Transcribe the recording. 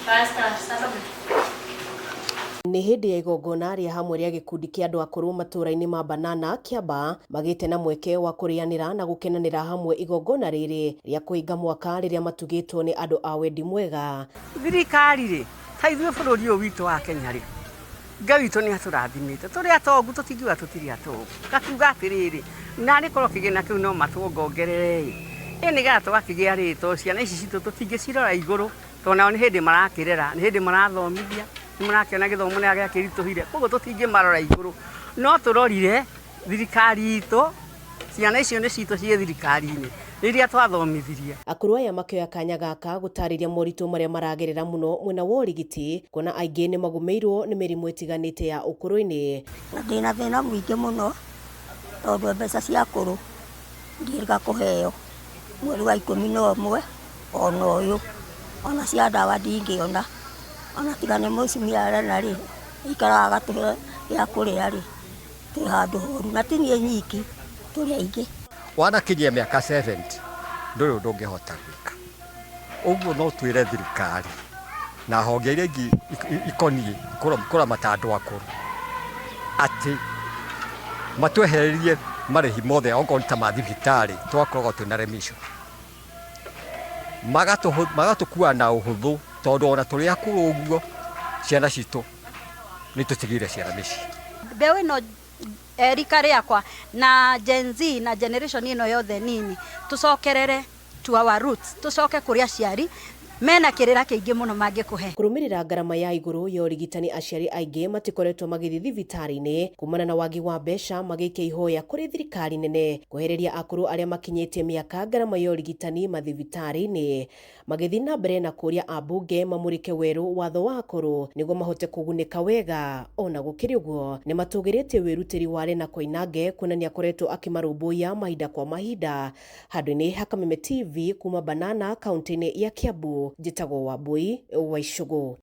Pastor Salome. Nĩ hĩndĩ ya igongona rĩa hamwe rĩa gĩkundi kĩa andũ akũrũ matũũra-inĩ ma Banana, Kiambaa, magĩte na mweke wa kũrĩanĩra na gũkenanĩra hamwe igongona rĩrĩ rĩa kũhinga mwaka rĩrĩa matugĩtwo nĩ andũ a wendi mwega. Thirikari rĩ, ta ithuĩ bũrũri ũyũ witũ wa Kenya rĩ, Ngai witũ nĩ atũrathimĩte, tũrĩ atongu tũtingiuga tũtirĩ atongu. Ngakiuga atĩrĩrĩ, narĩ korwo kĩgĩna kĩu no matuongongerere ĩ, ĩ nĩgetha tũgakĩgĩa rĩ, tondũ ciana ici citũ tũtingĩcirora igũrũ, tondũ nao nĩ hĩndĩ marakĩrera, nĩ hĩndĩ marathomithia, nĩ marakĩona gĩthomo nĩ gĩakĩritũhire, koguo tũtingĩmarora igũrũ. No tũrorire thirikari itũ, ciana icio nĩ citũ ciĩ thirikari-inĩ, nĩ iria twathomithirie. Akũrũ aya makĩoya kanya gaka gũtarĩria moritũ marĩa maragerera mũno mwena wa ũrigiti, kuona aingĩ nĩ magũmĩirwo nĩ mĩrimũ ĩtiganĩte ya ũkũrũ-inĩ. Na ndĩna thĩna mũingĩ mũno tondũ mbeca cia akũrũ ndiĩrĩga kũheo mweri wa 11 ona ũyũ, ona cia ndawa ndingĩona, ona tiga nĩ mũcumia arena rĩ, aikaraga agatũhe gĩa kũrĩa rĩ, twĩ handũ horu, na ti niĩ nyiki, tũrĩ aingĩ. Wanakinyia mĩaka 70 ndũrĩ ũndũ ũngĩhota gwĩka. Ũguo no twĩre thirikari na honge iria ingĩ ikoniĩ kũramata andũ akũrũ atĩ matwehererie marĩhi mothe okorwo nĩ ta ma thibitarĩ twakoragwo twĩna remission. Magatũkua na ũhũthũ tondũ ona tũrĩ akũrũ ũguo ciana citũ nĩ tũtigĩire ciana mĩciĩ. Mbeũ ĩno rika rĩakwa na Gen Z na generation ĩno yothe nini, tũcokerere to our roots, tũcoke kũrĩ aciari mena kĩrĩra kĩingĩ mũno mangĩkũhe. Kũrũmĩrĩra ngarama ya igũrũ ya ũrigitani, aciari aingĩ matikoretwo magĩthiĩ thibitarĩ-inĩ kumana na wagi wa mbeca, magĩikia ihoya kũrĩ thirikari nene kwehereria akũrũ arĩa makinyĩtie mĩaka ngarama ya ũrigitani mathibitarĩ-inĩ, magĩthiĩ na mbere na kũria ambunge mamũrĩke werũ watho wa akũrũ nĩguo mahote kũgunĩka wega. Ona gũkĩrĩ ũguo, nĩ matũgĩrĩtie wĩrutĩri wa Lena Koinange kuonania akoretwo akĩmarũmbũiya mahinda kwa mahinda. Handũ-inĩ ha Kameme TV kuma Banana, kaunti-inĩ ya Kiambu, njĩtagwo Wambui wa Icũgũ.